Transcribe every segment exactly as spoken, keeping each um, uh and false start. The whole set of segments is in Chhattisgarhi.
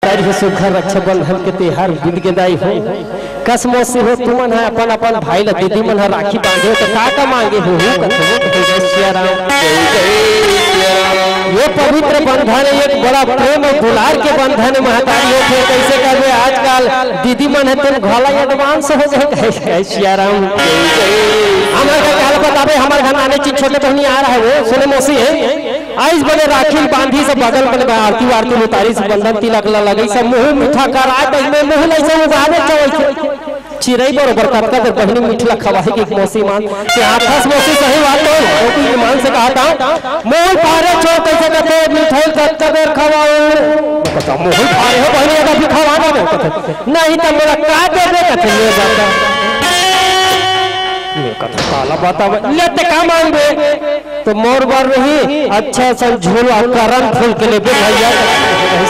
अरे सुघर रक्षाबंधन के तिहार बीत गे दाई हो। कस मौसी हो, तुमन ह अपन अपन भाई ल दीदी मन ह राखी बांधे हो त का का मांगे हो? हो कथे हो, जय सिया राम। ये पवित्र बंधन एक बड़ा प्रेम अउ दुलार के बंधन महतारी हो। फिर कैसे करबे आजकल दीदी मन ह तुम घला एडवांस हो गए। जय सिया राम। हमर घर के हाल बताबे, हमर घर आने चीज छोटे बहनी आ रहा है वो सुने मौसी है। आइस बने राखी बांधी से बगल बने आरती वारती उतारी से बंधन तिलक ला लगई से मुंह मीठा कर आए बस में मुंह लई से उगावे चवई से चिरई बरोबर कतका देर बहनी मीठ ला खवाही के मौसी मान के हाथस मौसी सही बात तो क्योंकि ईमान से कहा था मोहन पारे छोड़ कैसे कहते मिठाई कतका देर खवाओ। कहता मोहन पारे हो बहनी अगर भी खवाना नहीं कहते नहीं तो मेरा का दे दे कहते ले जाता। ये कथा काला बतावे लेते का मांगबे तो मोर बर रही अच्छा सन झूला करन फूल के लेबे भैया।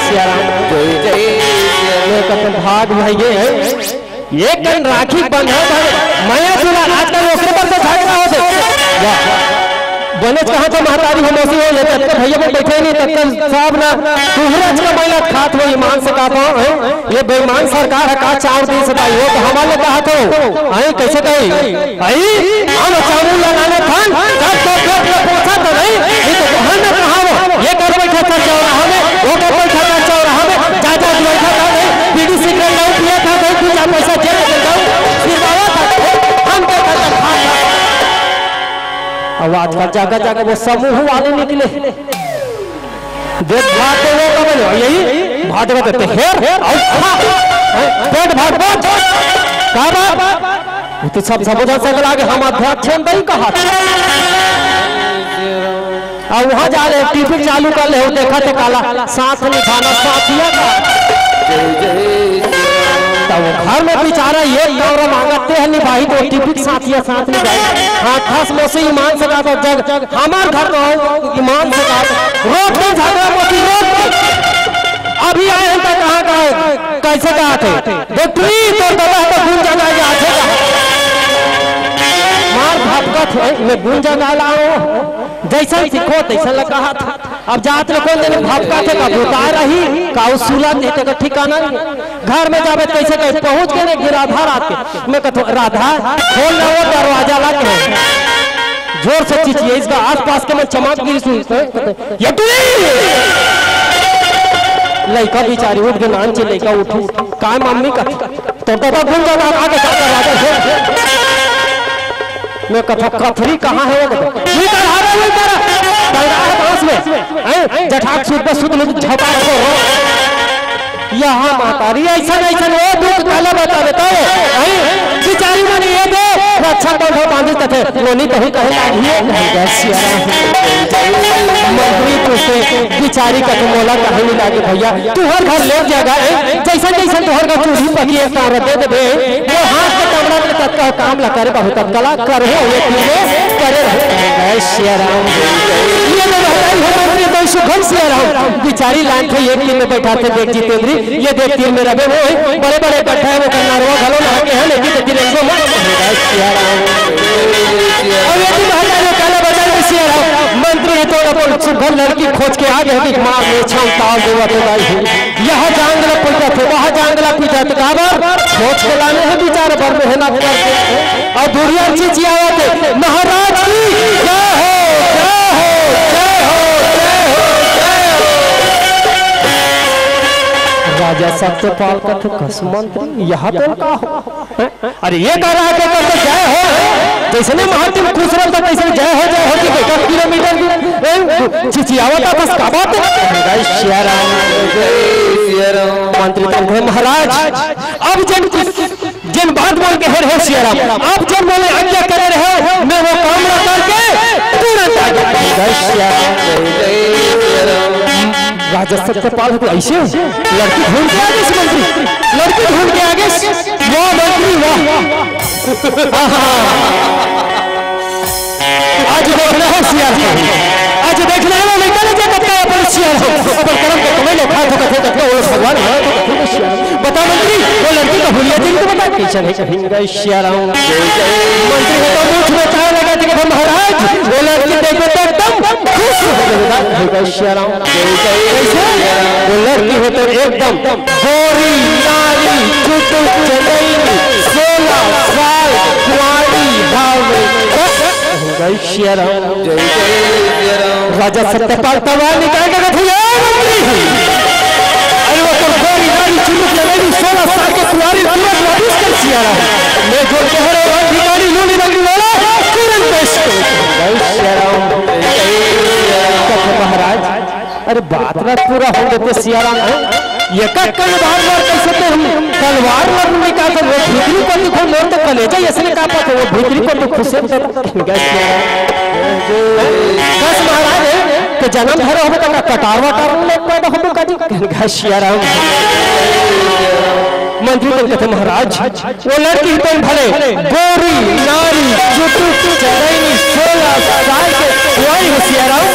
सियाराम। ये कथा भाग भैया है। ये कन राखी बंधा भाई मया सुना आजकल ओकरे पर तो झगड़ा होते। वाह। बनेच कहा तो महतारी हम ऐसे हो जाते तब भैया में बैठे नहीं तब तक सब ना तुहरा का महिला खात हो ईमान से कहा था। ये बेईमान सरकार ह का चाउर दीस हे दाई, वो तो हमन ले कहत हो। अई कइसे कही? अई हम चाउर लगाना थान, सब तो पेट में पोसा तो नहीं, ये तो घर में कहावो। ये कर बैठा था चौराहा में, वो कर बैठा था चौराहा में, जा जा बैठा था नहीं, बीड़ी सिगरेट लाऊ पिया था नहीं, दू चार पैसा जेब में जाऊ, फिर बाबा था, हम तो खाता था। अब आजकल जगह जगह वो समूह वाले निकले। देख भात देवे का बोले, यही भात देवे तो हेर, हेर, आओ, खा। हैं? पेट भर, पेट भर। का बात? वो तो सब समझ सकला कि हम अध्यक्ष हैं, नहीं कहा। अब वहाँ जा ले, टीवी चालू कर ले, वो देखा थे काला, साथ निभाना, साथिया का। तब वो घर में बेचारा ये कौरा मांगते हैं, निभाई तो टीवी के साथिया साथ निभाई। हाँ, खास मौसी ईमान से कहा था, जग, हमार घर में हो, ईमान से कहा था। रोक दे झगड़ा मती, रोक दे। अभी आए हैं तो कहाँ का है? कैसे कहा थे? बेटी, तो दादा तो गुंजा गाए आथे का? मार भापका थे, मैं गुंजा गा लाओ। जैसा सीखो, तैसा लगा हाथ। अब जात ले कोन दिन भापका थे का भूता रही, का उसूला नहीं थे का ठिकाना नहीं। घर में जावे तो कैसे कहे, पहुंच के नहीं गिरा राधा रात के। मैं कथो, "राधा, खोल ना वो दरवाजा ला के।" जोर से चिचिए, इसका आसपास के मन चमाक गिरी सुन। "ये तू नहीं!" लइका बिचारी उठ के नान चे, लइका उठी। "काय मम्मी का?" तो दादा गुंजा ला आगे जा दरवाजा से। मैं कथा कथरी कहाँ है वो बता। भीतर आ रहा, भीतर। बंगाल बांस में। हैं? जठाक सूत पर सूत लोग झपा रखो। यहाँ मातारी ऐसा नहीं ऐसा वो दुख काला बता देता है। हैं? बिचारी मन ये दे रक्षा बंधन बांधे तथे। नोनी कहीं कहीं लागिए। मंत्री पूछते, बिचारी का तो मोला कहीं नहीं लागे भैया। तुहर घर ले जाएगा, हैं? जैसा जैसा तुहर घर चूल्ही पकी है, तारा दे दे। वो हाथ के कमरा में तत्का काम ला करे, बहुत तत्कला करे हो, ये चीजें करे रहे। जय सिया राम। ये जो बताई हो मंत्री तो सुखम सिया राम। बिचारी लान थे एक दिन में बैठा थे, देख जितेंद्री, ये देख तीर में रवे वो, बड़े बड़े बैठा है, वो करना रवा घलो ना के हैं, लेकिन तो तिरंगो मत। जय सिया राम। और ये भी भाई जो काला बचा है सिया राम। मंत्री है तो अपन सुखम लड़की खोज के आ गए, देख मार ले छाम ताल देवा तो दाई। यह जांग ला पीटा थे, वह जांग ला पीटा थे, काबर? खोज के लाने हैं बिचारे बर मेहनत करके। और दुनिया चिचियावत थे, महाराज की जय हो, जय हो, जय हो, जय हो, जय हो। राजा सत्यपाल कथे, कस मंत्री, यह तो का हो? अरे ये कह रहा है तो जय हो, जैसने महादेव खुश रहता तैसे जय हो, जय हो जी, एक किलोमीटर दूर, ए, चिचियावत था, बस का बात है? जय सिया राम। जय सिया राम। मंत्री तो कहे, महाराज, अब जन जिन बात बोल के हर हो सिया राम, अब जन बोले आज्ञा करे रहे, मैं वो काम ना करके तुरंत आ गया। जय सिया राम। जय सिया राम। राजा सत्यपाल हो तो ऐसे लड़की ढूंढ के आ गए मंत्री, लड़की ढूंढ के आ गए। वाह मंत्री वाह। आज देखना है सिया राम, आज देखना है वो निकल जा कत्ता अपन सिया राम, अपन कर्म के कमाई लो खा तो कथे कथे वो भगवान है तो कथे सिया राम। बता मंत्री वो लड़की का हुलिया दिन को बता कैसे नहीं कहेंगे सिया राम। मंत्री को तो मुझ में चाय लगा थे कि महाराज वो लड़की देखो तो एकदम खुश हो जाएगा, हे भाई सिया राम। कैसे? वो लड़की हो तो एकदम गोरी, नारी, चुटुक, चंदैनी, सोलह साल, कुंवारी, हावे। बस, हे भाई सिया राम। जय जय सिया राम। राजा सत्यपाल तलवार निकाल के रखे, "ए मंत्री, अरे वो तो गोरी, नारी, चुटुक, चंदैनी, सोलह साल के कुंवारी, तुरंत वापस कर सिया राम। मैं जो कह रहा हूँ, अधिकारी लूली रंग वाला, तुरंत पेश करो।" भाई सिया राम। कथे महाराज, अरे बात ना पूरा हो देते सिया राम, हैं? ये का कल बार बार कैसे तो हम तलवार ला निकाल कर वो भीतरी पर दिखो, मोर तो कलेजा ऐसे का पाते वो भीतरी पर तो खुशे तो गैस महाराज है कि जन्म भर हो तो का कटार वटार में पैदा हो का जी? गैस सिया राम। मंत्री तो कथे महाराज, वो लड़की तो भले गोरी, नारी, चुटुक, चंदैनी, सोलह साल के कुंवारी हो सिया राम,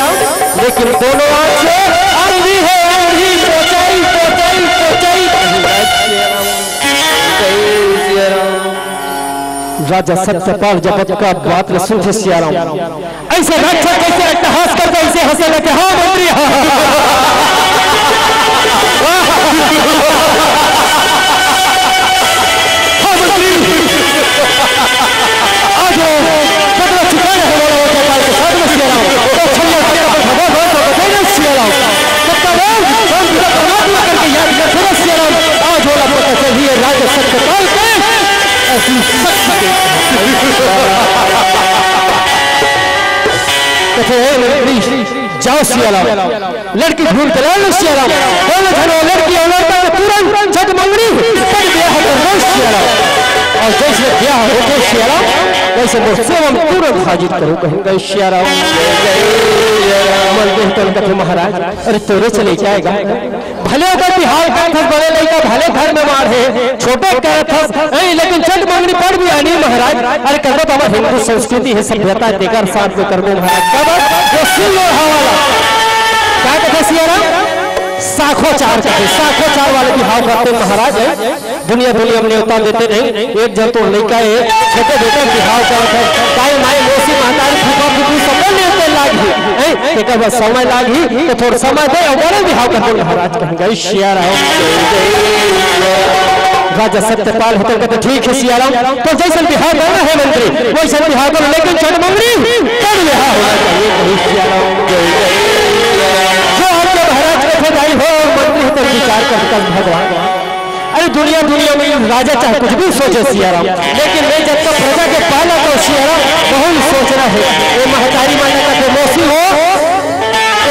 लेकिन दोनों आंख से आंधी है, आंधी, पोचाई, पोचाई, पोचाई। राजा सत्यपाल जब का बात ल सुनथे सिया राम, ऐसे राक्षस कैसे अट्टहास करते, ऐसे हंसे लगे, "हाँ मंत्री, हाँ, हाँ, हाँ, हाँ मंत्री, आज वो बदला चुकाना है वाला वो गोपाल के साथ में सिया राम।" तो छल्ला के अपन भगवान को बताइए सिया राम। सबका नाम, नाम पूरा, नाम पूरा करके याद कर, पूरा सिया राम। आज वाला पता चलिए राजा सत्यपाल के ऐसी शक्ति। कथे, "हे मंत्री, जाओ सिया राम, लड़की ढूंढ के ला लो सिया राम।" दोनों जन वो लड़की और लड़का के तुरंत झट मंगनी, तब ब्याह कर लो सिया राम। और जैसे ब्याह हो गए सिया राम, वैसे वो सेवा में तुरंत हाजिर करो, कहेंगे सिया राम। मन देख कर कथे महाराज, अरे तोरे चले जाएगा। भले ओकर बिहाव करत हस, बड़े लइका भले घर में मार हे, छोटे करत हस, ए, लेकिन चट मंगनी पड़ भी आनी महाराज। अरे करबो तो हमर हिंदू संस्कृति हे, सभ्यता हे, तेकर साथ में करबो महाराज। कब? वो सिर लोढ़ा वाला। का कथे सिया राम? साखोचार कथे, साखोचार वाले बिहाव करते महाराज, हैं? दुनिया दुनिया में नेवता देते नहीं। एक जन तो लइका हे, छोटे बेटा बिहाव करत हे, ताई माई मौसी महतारी फूफा फूफू सबो नेवते लाग ही, हैं? तेकर बाद समय लाग ही, तो थोड़ा समय दे, और बड़े बिहाव करते महाराज कहेंगे, "सिया राम।" राजा सत्यपाल होते कहते, "ठीक है सिया राम, तो जैसन बिहाव करना है मंत्री, वैसन बिहाव करो, लेकिन चट मंगनी, तब बिहाव होना चाहिए।" कही सिया राम, जय जय। जो आपके महाराज के थे भाई हो, मंत्री होते विचार करते भगवान। अरे दुनिया, दुनिया में राजा चाहे कुछ भी सोचे सिया राम, लेकिन मैं जब तक प्रजा के पालक हूँ सिया राम, बहुत सोचना है। ये महतारी माता का मौसी हो,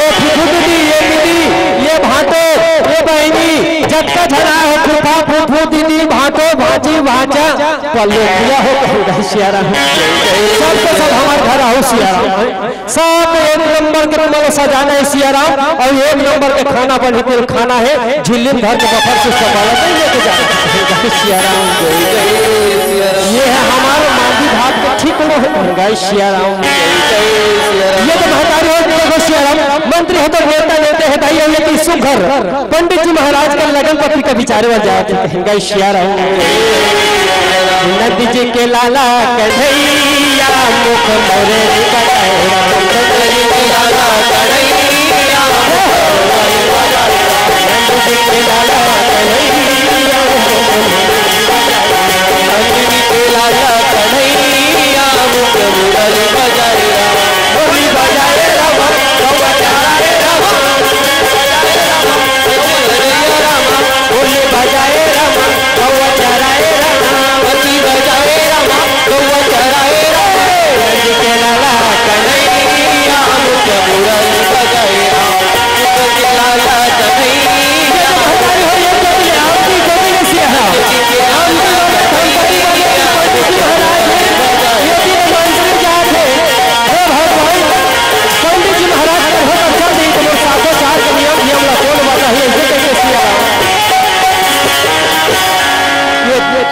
ये फुफू दीदी, ये दीदी, ये भांटो, ये बहिनी, जतका झन आए हो, फूफा, फूफू, दीदी, भांटो, भांची, भांचा, पल्लो किया हो, कहीं सिया राम। सब के सब हमारे घर आओ सिया राम। सब एक नंबर के तुम्हारा सजाना है सिया राम, और एक नंबर के खाना बनी तेल खाना है, झिल्ली में धर के बफर से चबाना है, लेके जाना है। सिया राम। ये है हमारे मांझी भाग के ठीक हो है, गाय सिया राम। ये तो महतारी हो, देखो सिया राम, मंत्री हो तो नेता लेते हैं भाई, ये तो सुघर पंडित जी महाराज का लगन पत्रिका बिचारे वाला जाए थे, कहेंगे सिया राम। नंद जी के लाला कन्हैया, मुख मोरे निकल आए राम। नंद जी के लाला कन्हैया, मुख मोरे निकल आए राम। नंद जी के लाला कन्हैया, मुख मोरे निकल आए राम। नंद जी के लाला कन्हैया, मुख मुरली बजाए राम। मुरली बजाए राम, गौवा चराए राम। मुरली बजाए राम, गौवा चराए राम। मुरली बजाए राम, गौवा चराए राम। नंद के लाला कन्हैया, मुख मुरली बजाए राम। नंद के लाला कन्हैया। पंडित जी महाराज का बहुत अच्छा नहीं तो सातों चार के नियम नियम ला कौन बात है, ऐसे कैसे सिया राम? ये, ये,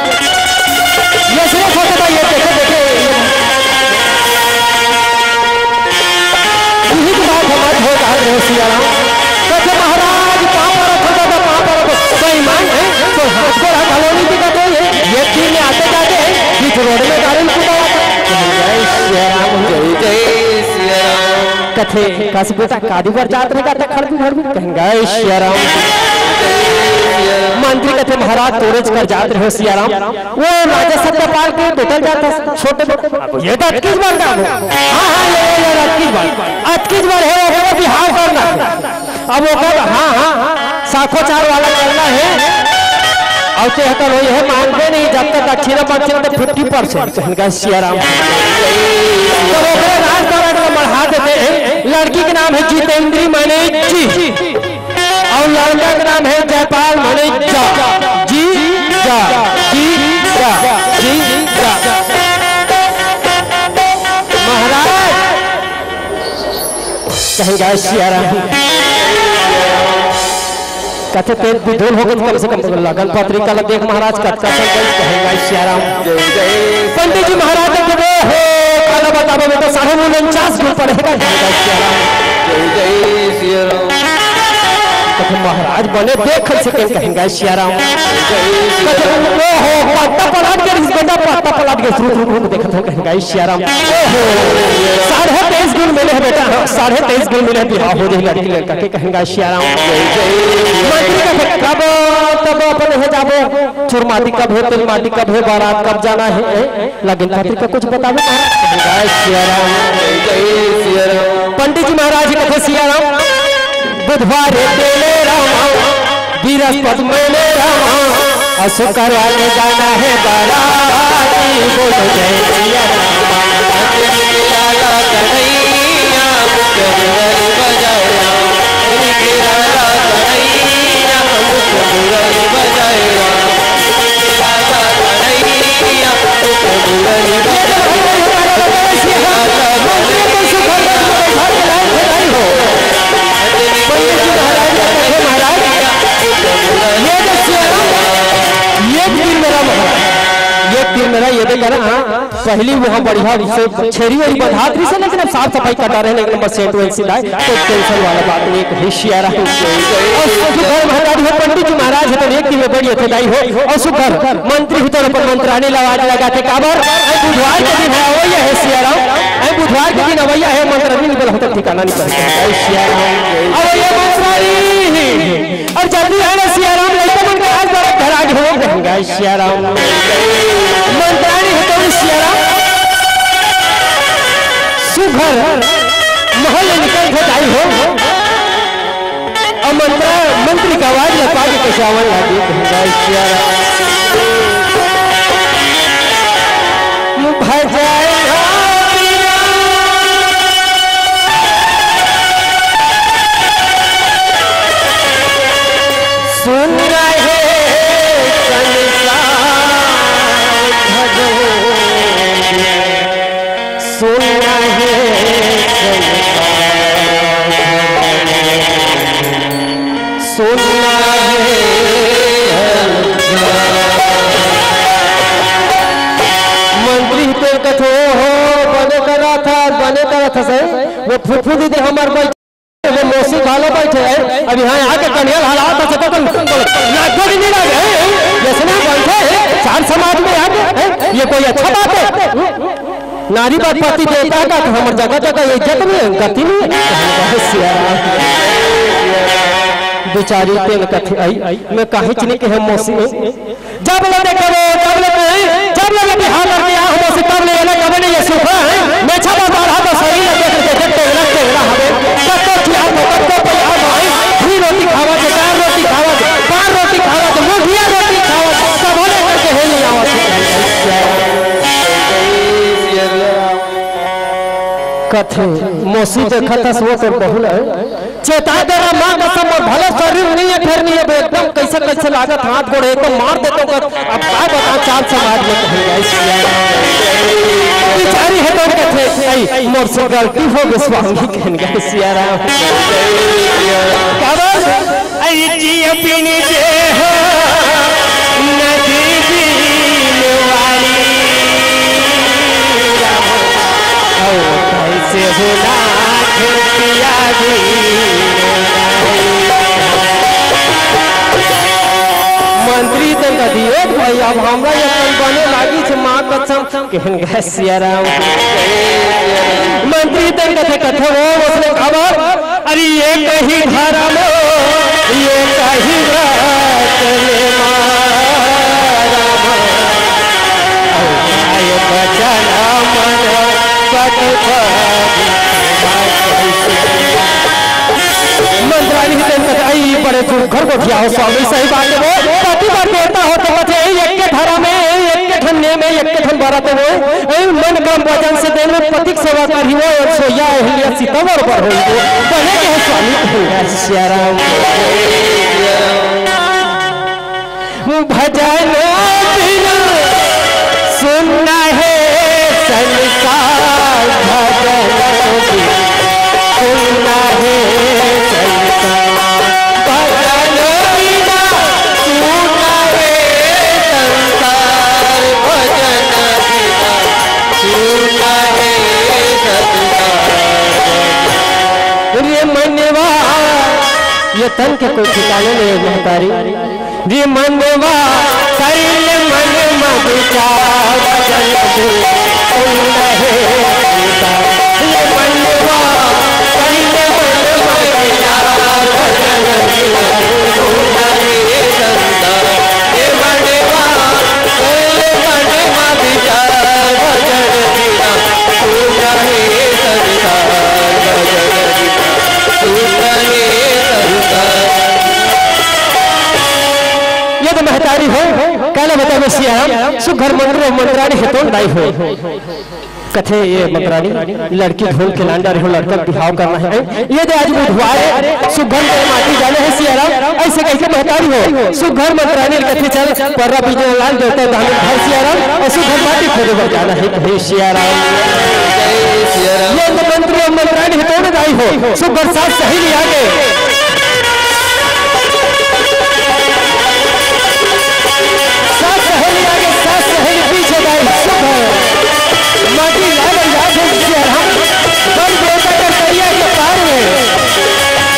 ये सिर्फ होता था, ये देखो, देखो, ये। यही तो बात हमारे बहुत हाल रहे सिया राम। तो जब महाराज पाँव पर रखो तो पाँव पर रखो, बेईमान है, तो हाथ को हाथ हलो नहीं दिखा तो ये, ये तीन में आते जाते हैं, बीच रोड में गाड़ी में कूदा हुआ था। जय सिया राम, जय जय सिया राम। कथे, "कस बेटा, कादी बर जात रहे गा, त खड़बू खड़बू?" कहन गा, "ए सियाराम।" मंत्री कथे, "महाराज, तोरेच कर जात रहे हो सियाराम।" वो राजा सत्यपाल के बेटा जात हे, छोटे बेटा। अब ये तो अतकीच बार का हो। हाँ, हाँ, ये, ये, ये अतकीच बार। अतकीच बार हे, ओकर बिहाव करना। अब ओकर, हाँ, हाँ, साखो चार वाला करना हे। अउ ते हकन हो, ये मांगबे नहीं, जब तक अच्छी ना बच्चे तो फिफ्टी परसेंट। कहन गा सियाराम। तो ओकरे राज दौलत में बढ़ा देते हैं। लड़की के नाम है जितेंद्री माने जी। अउ लड़का के नाम है जयपाल माने जा। जी जा, जी जा, जी जा। महाराज, कहन गा सियाराम। कथे, "तें बिधुन हो गे, कम से कम लगन पत्रिका ला देख महाराज, कतका संग गइस।" कहन गा सियाराम। पंडित जी महाराज देखे, "हो, काला बताबो बेटा, साढ़े उनचास गुण पढ़े हे।" कहन गा सियाराम। कथे, "महाराज बने देख से के।" कहन गा सियाराम। कथे, "ओ हो, पत्ता पलट गे रिहिस बेटा, पत्ता पलट गे, रुक, रुक, रुक, देखत हँव।" कहन गा सियाराम। ओ हो, साढ़े तेईस गुण मिले हे बेटा, हाँ, साढ़े तेईस गुण मिले हे, बिहाव हो जाही लड़की लड़का के। कहन गा सियाराम। मंत्री कथे, "कब, तब अपन हे जाबो, चुरमाटी कब हे, तिलमाटी कब हे, बारात कब जाना हे, ए? लगन पत्रिका कुछ बताबो महाराज।" कहन गा सियाराम। पंडित जी महाराज कथे सियाराम, बुधवार हे तेले राम, बृहस्पति मेले राम, अउ शुक्रवार में जाना हे बाराती। बोलो जय सिया राम। ये तीर मेरा महाराज, ये तीर मेरा, ये देख ना, हाँ, पहली वहाँ बढ़िया से छेरी वही बंधात रही से, लेकिन अब साफ सफाई करता रहे, लेकिन बस सेंट वेंट सिलाए, तो टेंशन वाला बात नहीं, एक होशियार है। अउ सुघर महतारी हो, पंडित जी महाराज हे, तो एक दिन में बढ़िया थे दाई हो, अउ सुघर मंत्री हो, तो अपन मंत्रानी ला आवाज लगा के, "काबर, ए बुधवार के दिन हे, अवैया हे सियाराम, ए बुधवार के दिन अवैया हे, मंत्रानी निकल हो, तो ठिकाना नहीं पड़ता, ए सियाराम, अवैया मंत्रानी।" अउ जल्दी आना सियाराम, लइका मन के आज बारात धरा गे हो। कहन गा सियाराम। मंत्रानी हे तो सियाराम। सुघर महल ले निकल के दाई हो। अउ मंत्रा, मंत्री के आवाज ला पाके कइसे आवन लागे। कहन गा सियाराम। भजन सुन रहे संसार भजो, सुन रहे संसार भजो, सुन रहे संसार। मंत्री तें कथे, "हो, बने करत हस, बने करत हस, सही।" वो फुफू दीदी हमर बैठ वो मौसी घलो बैठे हे, अब यहाँ आके कनिहा हलात हे, तो तुम लागो भी नहीं लगे, हैं? जैसे ना बैठे हे, चार समाज में आके, हैं? ये कोई अच्छा बात हे? नारी बर पति देवता का तो हमर जगह जगह इज्जत नहीं हे, गति नहीं हे। बेचारी तेन कथे आई, मैं काहीच नहीं कहे मौसी। जब ले देखबो, जब ले कहीं, जब ले बिहाव करके आ हमसे, तब ले एला कबे नहीं ये सुख हे। मेछा बस बाढ़ा तो सही लगे, देखे टेंगड़ा टेंगड़ा हवे। कत्तो खिया तो, कत्तो पिया भाई। घी रोटी खावा तो, चार रोटी खावा तो, पाँच रोटी खावा तो, मुठिया रोटी खावा तो, सब होले करके हे नहीं आवा। कथे, मौसी देखत हस वो तोर बहू ल। चेता दे रहा, माँ कसम, मोर भले शरीर नहीं हे, फेर नहीं हे, एकदम कैसे कैसे लागत, हाथ गोड़ एकदम मार देता हूँ। अब का बता, चार समाज में कहन गा सिया। बिचारी हे तो कथे, "आई, मोर से गलती हो गे स्वामी," कहन गा सिया राम। का बोल? आई जिया बिन जे हो, नदी बिन वाली। अउ कैसे हो नाथ पिया जी। मंत्री तेन कथे, "ए भाई, अब हमरा ये तन बने लागिस, माँ कसम।" केहेन गे सिया राम। मंत्री तेन कथे, कथे, "ओ, ओसने काबर? अरे, एकही धरम, एकही व्रत ले मारम। अउ काय बचन मन कटुक।" मंत्राणी ही तेन कथे, "अई, बड़े सुघर गोठियाहव स्वामी, सही बात हे वो। पतिव्रत देवता हो त कथे, अई, एके धरम हे, अई, एके ठन नेम हे, एके ठन बरत हे वो। अई, मन क्रम वचन से देन में पति के सेवा करही वो, अउ सोइया अहिल्या सीता बरोबर होही वो।" बने केहे स्वामी। सिया राम। भजन बिनु सुन्ना हे संसार, भजन बिनु सुन्ना हे संसार। भजन बिना सुन्ना हे संसार, भजन बिना सुन्ना हे संसार। रे मनवा, ये तन के कोई ठिकाने नहीं है महतारी। रे मनवा, करिल मन म विचार, भजन बिनु सुन्ना हे संसार। रे मनवा, करिल मन म विचार, भजन बिनु सुन्ना हे संसार। रे मनवा, करिल मन म विचार, भजन बिनु सुन्ना हे संसार, भजन बिनु सुन्ना हे संसार। ये तो महतारी हो, काला बतावे सिया राम, सुघर मंत्र अउ मंत्राणी हे तोर दाई हो। कथे ये मंत्राणी, लड़की ढूंढ के लान डारे हो, लड़का के बिहाव करना हे। ये दे आज बुधवार हे, सुघर में माटी डाले हे सिया राम, अइसे कहिके महतारी हो। सुघर मंत्राणी कथे चल, पर्रा बीजा लान देवता दान घर सिया राम, अउ सुघर माटी खोदे बर जाना हे, कहे सिया राम। ये तो मंत्री अउ मंत्राणी हे तोर दाई हो, सुघर सास सहेली आगे। सास सहेली आगे, सास सहेली पीछे दाई, सुघर माटी लागे, लागे सिया राम। बन देवता के तरिया के पार में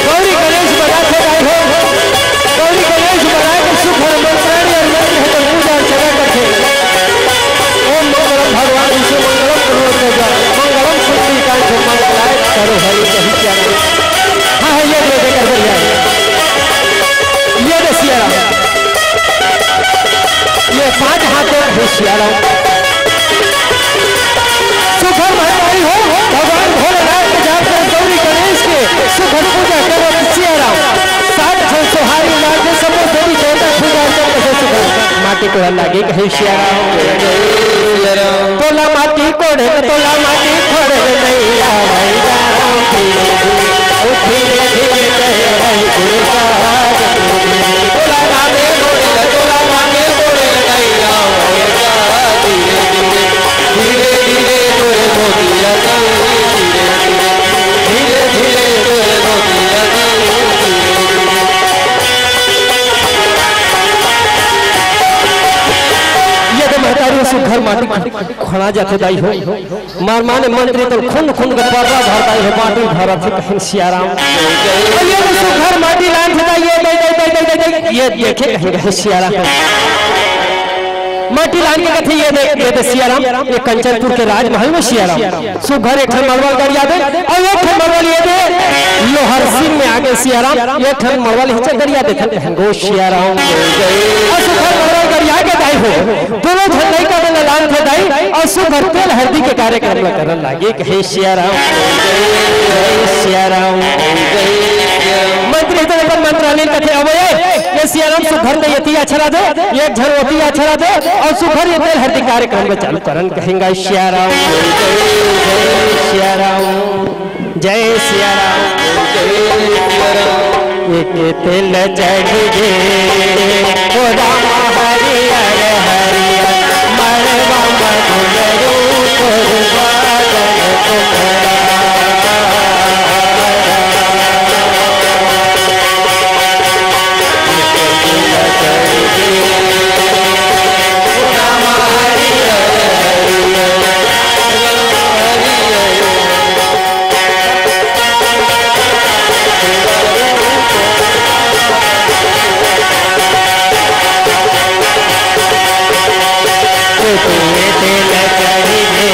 गौरी गणेश बना के दाई हो। गौरी गणेश बना के सुघर मंत्राणी अउ मंत्र हे तो पूजा अर्चना करथे। ओम मंगलम भगवान विष्णु मंगलम करो तेजा मंगलम पुंडरीकाक्ष मंगलाय करो हरि कहि क्या। हाँ, हाँ, ये दे, दे कर बढ़िया है। ये दे सिया राम। ये पांच हाथों में सिया राम। सुघर महतारी हो, भगवान भोलेनाथ के जाप कर गौरी गणेश के सुघर पूजा करो सिया राम। सात ठन सोहारी नाचे सबो देवी देवता पूजा अर्चन करो सुघर। माटी कोड़े लागे कहे सिया राम। तोला माटी कोड़े, तोला माटी कोड़े नइ आवय राम। धीरे धीरे, ओ धीरे धीरे कहे हरि गुरु साहब। तोला माटी कोड़े, तोला माटी कोड़े नइ आवय राम। धीरे धीरे, धीरे धीरे तोरे मोतिया कई। धीरे धीरे, धीरे धीरे तोरे मोतिया कई। धीरे धीरे। ये तो महतारी सुघर माटी खड़ा जाथे दाई हो। मार माने मंत्री तो खुंद खुंद के पर्रा भर दाई हो, माटी भरत हे कहेन सिया राम। अउ ये तो सुघर माटी लान थे दाई, ये दे, दे, ये देखे कहेन कहे सिया राम। माटी लान के कथे ये दे, ये दे सिया राम, ये कंचनपुर के राजमहल में सिया राम। सुघर एक ठन मड़वा ल गरिया दे, अउ एक ठन मड़वा ल ये दे, लोहरसिंग में आगे सिया राम, एक ठन मड़वा ल हिचे गरिया दे, ठन कहेन गो सिया राम। अउ सुघर मड़वा ल गरिया के दाई हो, दोनों झन लइका मन ला लान थे दाई, अउ सुघर तेल हरदी के कार्यक्रम ला करन लागे, कहे सिया राम, जय सिया राम। मंत्री तो अपन मंत्रालय कथे, "अबे, ये सिया राम सुघर ते एती अछरा दे, एक झन ओती अछरा दे, अउ सुघर ये तेल हरदी कार्यक्रम में चालू करन।" कहेंगा सिया राम, जय सिया राम, जय सिया राम। एक तेल चढ़ गे, ओ राम हरियर हरियर, मड़वा म दुलरू तोर बादल तोरा। तेल चढ़ी गे,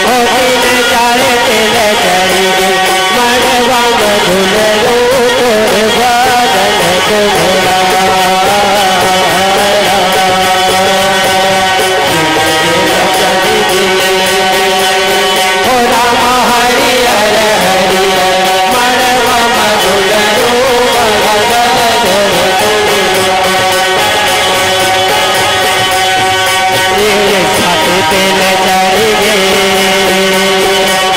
ओ तीन चार तेल चढ़ी गे, मड़वा म दुलरू तोर बदन कुमरा। तेल चढ़ी गे, ओ राम हरियर हरियर, मड़वा म दुलरू बदन कुमरा। साथे तेल चढ़ी गे,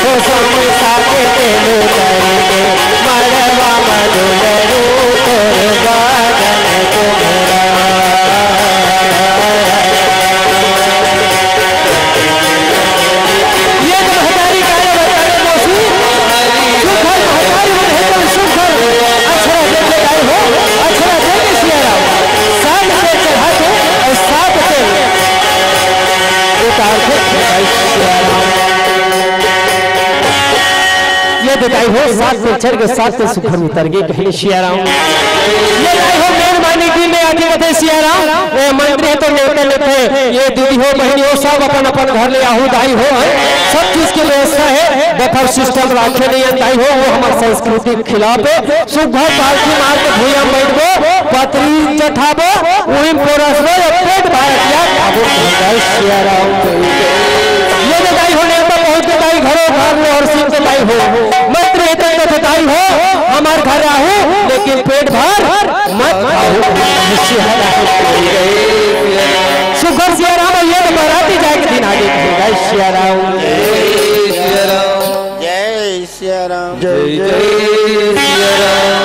ओ स्वामी साथे तेल चढ़ी गे, मड़वा म दुलरू तोर बदन कुमरा। ये तो महतारी काले बताए मौसी, सुघर महतारी मन हे तो सुघर अक्षरा देखे गाय हो, अक्षरा देखे सिया राम, सात पे चढ़ा के और सात पे उतार के बताई सिया राम। ये बताई हो, सात पे चढ़ के सात पे सुघर उतर गए, कहे सिया राम। ये दाई हो, मेहरबानी की मैं आके बते सिया राम, ए, मंत्री हे तो नेवता लेथे, ये दीदी हो, बहनी हो, सब अपन अपन घर ले आहू दाई हो, हैं? सब चीज के व्यवस्था हे, बफर सिस्टम राखे नहीं हे दाई हो, वो हमर संस्कृति के खिलाफ हे। सुघर पालथी मार के भुइयां म बइठबो, पतरी चठाबो, उही म पोरसबो, ये पेट भर के खाबो। जय सिया राम। ये तो दाई हो, नेवता बहुत के दाई घरो घर में और सिंह के दाई हो। मंत्री हे तो दाई हो, हमर घर आहू, लेकिन पेट भर मत खाहू। जय सिया राम। सुघर सिया राम, ये तो बराती जाए के दिन आगे। जय सिया राम। जय सिया राम। जय सिया राम। जय जय सिया राम।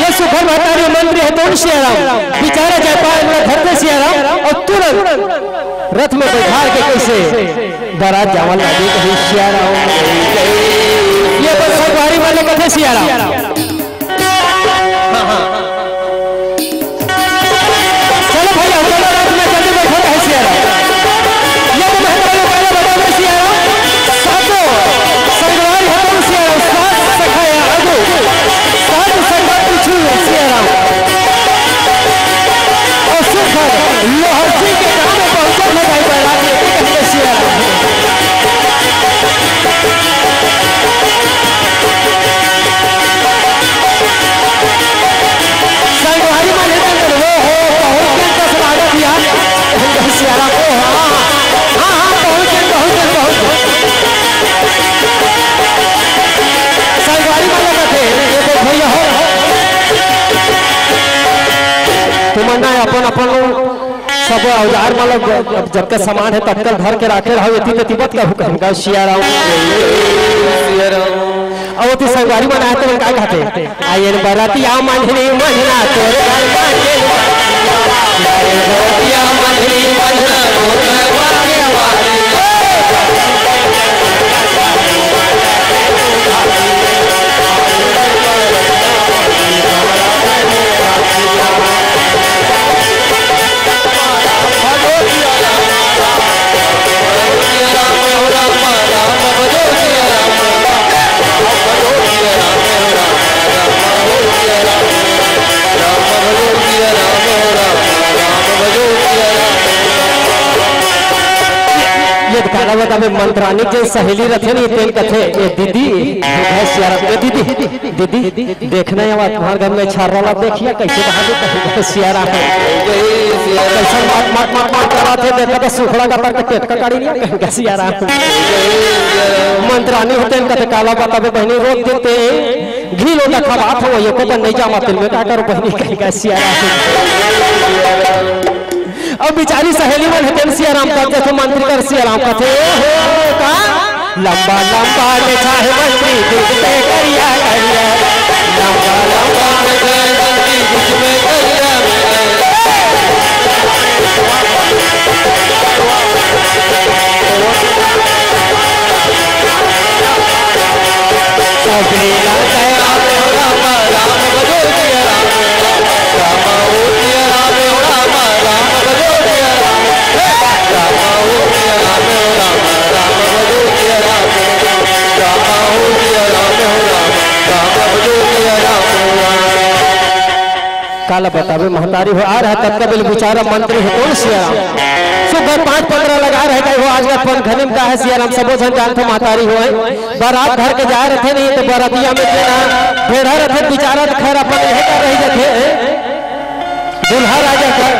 ये सुघर महतारी मंत्री हे तो सिया राम, बिचारा जयपाल में धरते सिया राम और तुरंत रथ में बैठार के कैसे बारात जावन लागे, कहे सिया राम। ये बस संगवारी वाले कथे सिया राम। हाँ, हाँ। चलो भैया, चलो रथ में जल्दी बैठो, कहे सिया राम। ये तो महतारी पहले बताओ, सिया राम। सातों संगवारी हे तो सिया राम, सात सखा या आगू, सात सखा पीछू हे सिया राम। और सुघर लोहर जी के गांव में पहुंचा था भाई, बैराग लेके कहे सिया राम। संगवारी मन हे तो, ओ हो, बहुत दिन कस लागत यार। सिया राम, ओ हाँ, हाँ, हाँ, बहुत दिन, बहुत दिन, बहुत दिन। संगवारी मन लगत हे, ये तो भैया हो। तुमन ना अपन, अपन सब औजार मन ल जतका सामान हे, ततका धर के राखे रहो, एती तेती मत कहू, कहेंगा सिया राम। सिया राम। अउ ओती संगवारी मन आए, तो मन का कहते? आयन बरतिया मंझनी मंझना तोर घर बाटे। बरतिया मंझनी मंझना तोर घर बाटे। ये तो काला बताबे, मंत्रानी के सहेली रथे नी, तेन कथे, "ए दीदी, भैंस यार, ए दीदी।" दीदी, देखना हे, तुम्हारे घर में छर्रा ला देखिया, कैसे बहा दे, कहीं सिया राम। कैसन मत, मत, मत, मत करा थे, देखा तो सुखड़ा का तक पेट का काढ़ी नहीं, कहीं सिया राम। मंत्रानी होते इनका तो काला बताबे बहनी, रोज देते घी लोटा खवात हो, यो को तो नहीं जामा, तेल में का करो बहनी, कहीं सिया राम। अब बिचारी सहेली मन हे, तेन सिया राम कहत जथे, मंत्री कर सिया राम कहत हे, "ओ हो, का? लंबा लंबा में छाहे मंत्री, बीच में करिया करिया। लंबा लंबा में छाहे मंत्री, बीच में करिया करिया।" महतारी हो आ रहा, तब कबिल बिचारा मंत्री हो कौन सियाराम। सुबह पाँच पंद्रह लगा रहे, कहीं हो आज का फोन घनिम का है सियाराम, सबो झन जानथो महतारी हो है। बारात घर के जा रहे थे नहीं तो बरातिया में के ना भेड़ा रहे बिचारा, तो खैर अपन यही कर रही जाते हैं। दूल्हा राजा कर,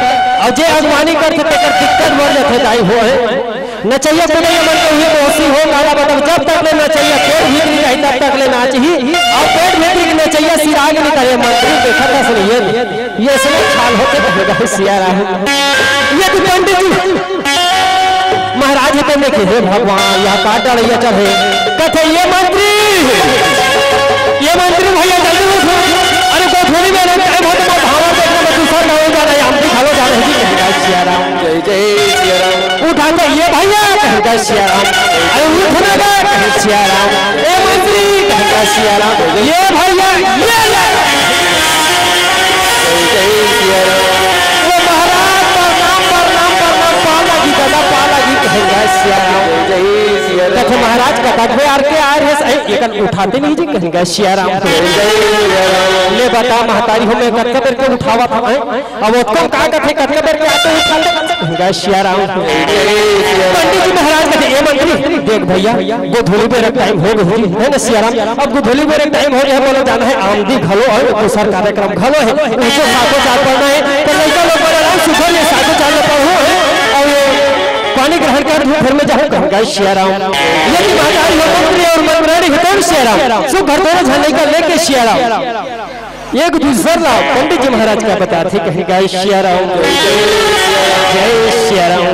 और जे अगवानी करते तेकर दिक्कत बढ़ जाते दाई हो है। नचैया कुदैया मन के हुए मौसी हो, काला बदल जब तक ले नचैया पेट भीतरी रही तब तक ले नाच ही। और पेट भीतरी के नचैया सिराग नहीं करे मंत्री देखा था सुनिए। ये सब ख्याल होते रहेगा सियाराम। ये तो पंडित जी महाराज होते देखे, हे भगवान, यह का डड़ैया चढ़े। कथे, "ये मंत्री, ये मंत्री भैया, जल्दी उठो। अरे, गोधूली में रहते हैं, बहुत बड़ा भावर देखने में दूसरा गाँव जा रहे हैं, हम भी खलो जा रहे हैं जी।" कहेगा सियाराम। जय जय सियाराम। उठा के, "ये भैया," कहेगा सियाराम। अरे, उठना का, कहे सियाराम। "ए मंत्री," कहेगा सियाराम। "ये भैया, ये ले।" जय जय सियाराम। "वो महाराज, प्रणाम, प्रणाम, प्रणाम, पाला जी, दादा, पाला जी," कहेगा सियाराम। जय जय सियाराम। कथे, "महाराज, कतक बे आर के आए रहे, सही, एकन उठाते नहीं जी," कहेगा सियाराम। जय जय सियाराम। ले बता, महतारी हो, मैं कतका बेर के उठावा था, हैं? अब ओतको का कथे, कतका बेर के आते उठा ले, कहेगा सियाराम। पंडित जी महाराज कथे, "ए मंत्री, देख भैया, गोधूली बेर टाइम हो गई है ना सियाराम, अब गोधूली बेर टाइम हो गया, बोलो जाना है, आमदी घलो है, दूसर कार्यक्रम घलो है, उनको साथो चाल पड़ना है, तो लड़का लोग बोला, 'राम सुखो ये साथो चाल पढ़ो है, और ये पानी ग्रहण कर धूप घर में जाओ,' कहेगा सियाराम। यदि महतारी हो मंत्री और मंत्री हो कौन सियाराम, सुख घर दोनों झन लड़का लेके सियाराम।" एक दूसर ला पंडित जी महाराज का बताथे, कहेगा, "सियाराम, जय सियाराम।"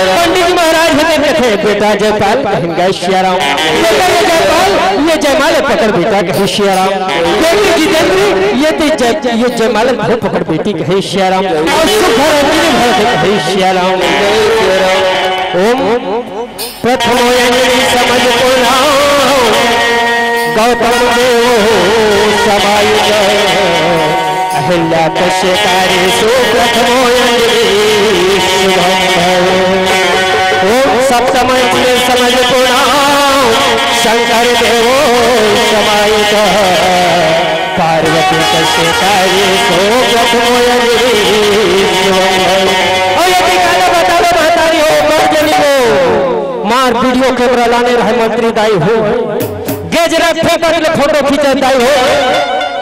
पंडित जी महाराज होते कथे, "बेटा जयपाल," कहेगा, "सियाराम।" "बेटा ये जयपाल, ये जयमाल पकड़ बेटा," कहे, "सियाराम।" "बेटी जितेंद्री, ये ते जय, ये जयमाल हो पकड़ बेटी," कहे, "सियाराम।" और सुख भर अंजलि भर दे, कहे, "सियाराम।" ओम प्रथमो अंजलि समझ पुनाव, गौतम देव समायुत, अहिल्या कश्यकारी सु प्रथमो अंजलि शुभम भव। ओम सप्तम अंजलि समझ पुनाव, शंकर देव समायुत, पार्वती कश्यकारी सु प्रथमो अंजलि शुभम भव। और ये टिकाना बता दो महतारी हो, मत जनी हो। मार वीडियो कैमरा लाने रहे मंत्री दाई हो। गेज रख फोकट ले फोटो खींचे दाई हो।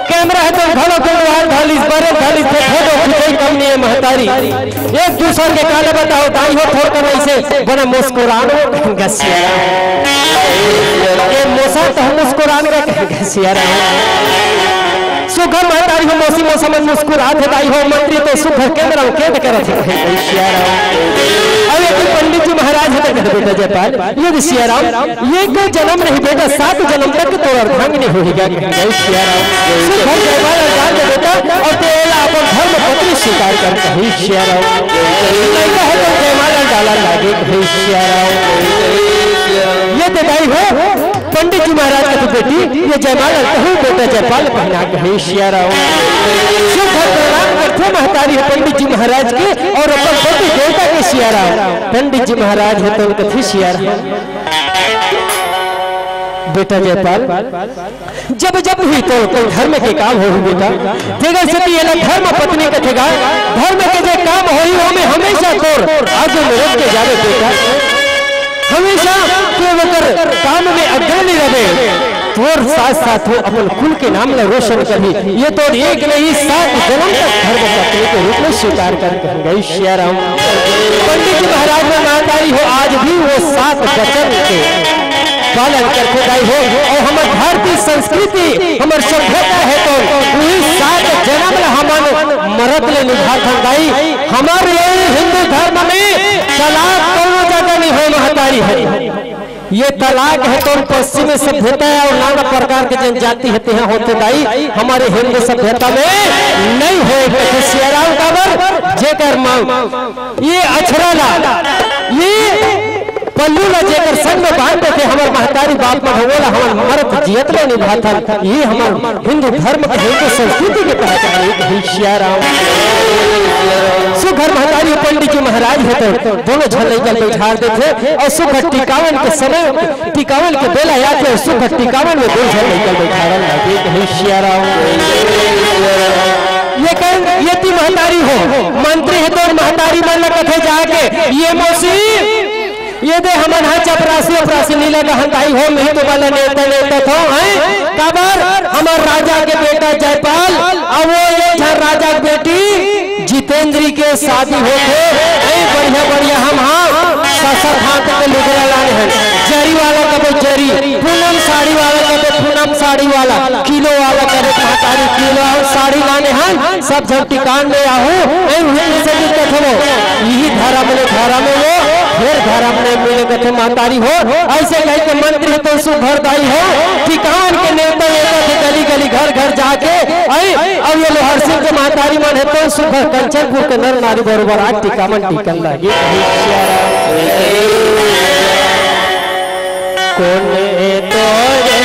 कैमरा है तो घलो के मोबाइल धालिस, बरे धालिस थे फोटो खींचे कम नहीं है महतारी। एक दूसर के काले बताओ दाई हो, थोड़ कर ऐसे बड़ा मुस्कुरान हो गसिया। ये मोसा तो हम मुस्कुरान का गसिया रहा। सुघर महतारी हो, मौसी मौसा मन मुस्कुरात हे दाई हो, मंत्री तो सुघर कैमरा में कैद करत हे, कहे, "जय सिया राम।" अब ये कोई पंडित जी महाराज हे तो कहे, "बेटा जयपाल, ये तो सिया राम, ये कोई जन्म नहीं बेटा, सात जन्म तक तोर अर्धांगिनी होही गा।" जय सिया राम। सुघर जयमाल डाल दे बेटा, और तेला अपन धर्म पत्नी स्वीकार कर, कहे, "सिया राम।" लड़का है तो जयमाल डाला लागे, कहे, "सिया राम।" ये तो दाई हो, पंडित जी महाराज के तो बेटी, ये जयमाल कहूँ बेटा जयपाल पहना के, हे सिया राम। सुघर प्रणाम करथे महतारी हे पंडित जी महाराज के और अपन पति देवता के सिया राम। पंडित जी महाराज हे तो कथे सिया राम। बेटा जयपाल, जब जब भी तो कोई धर्म के काम होही बेटा, तेकर सेती एला धर्म पत्नी कथे गा, धर्म के जे काम होही ओमे हमेशा तोर आगू में रख के जाबे बेटा। हमेशा तू ओकर काम में अग्रणी रहे, तोर साथ साथ वो अपन कुल के नाम ला रोशन करही। ये तोर एक नहीं सात जन्म तक धर्म पत्नी के रूप में स्वीकार कर, कहे, "जय सिया राम।" पंडित जी महाराज ने महतारी हो, आज भी वो सात वचन के पालन करथे दाई हो, और हमर भारतीय संस्कृति, हमर सभ्यता हे तो वही सात जन्म ला हमन मरत ले निभाथन दाई। हमर ये हिंदू धर्म में तलाक कोनो जगह नहीं होय महतारी हे। ये तलाक हे तो पश्चिमी सभ्यता और नाना प्रकार के जनजाति हे तेहा होथे दाई, हमर हिंदू सभ्यता में नहीं होय। कथे सिया राम काबर, जेकर माँ ये अछरा ला, ये पल्लू ला जेकर संग में बांध देथे, हमर महतारी बाप मन ह, ओला हमन मरत जियत ले निभाथन। ये हमर हिंदू धर्म के, हिंदू संस्कृति के पहचान हे, कहे सिया राम। सुघर महतारी पंडित जी महाराज हे तो दोनों झन लइका बइठार देथे और सुघर टिकावन के समय, टिकावन के बेला आथे और सुघर टिकावन में दोनों झन लइका बइठारन लागे, कहे सिया राम। ये कर, ये ती महतारी हो, मंत्री हे तो महतारी मन ला कथे जाके, "ये मौसी, ये दे हमन हा चपरासी उपरासी नी लगा हंताई हो, मैं तुम्हां ला नेवता नेवता थो, हैं? काबर हमर राजा के बेटा जयपाल, अब वो ये झन राजा के बेटी जितेंद्री के शादी होथे, हैं? बढ़िया बढ़िया हम हा ससर हाथ के लुगरा लाने हन, जरी वाला कबो जरी, पूनम साड़ी वाला कबो पूनम साड़ी वाला, किलो वाला कबो महतारी किलो अउ साड़ी लाने हन, सब झन टिकान में आहू, ए उहे से भी कथनो, इही धरम ले धरम वो, फेर धरम ले मिले कथे महतारी हो, अइसे कहिके मंत्री तो सुघर दाई हो, टिकान के नेवता नेवता थे गली गली घर घर जाके, अउ अब ये लोहरसिंग के महतारी मन हे तो सुघर कंचनपुर के नर नारी बरोबर आज टिका मन टिकन लागे। कोन तोरे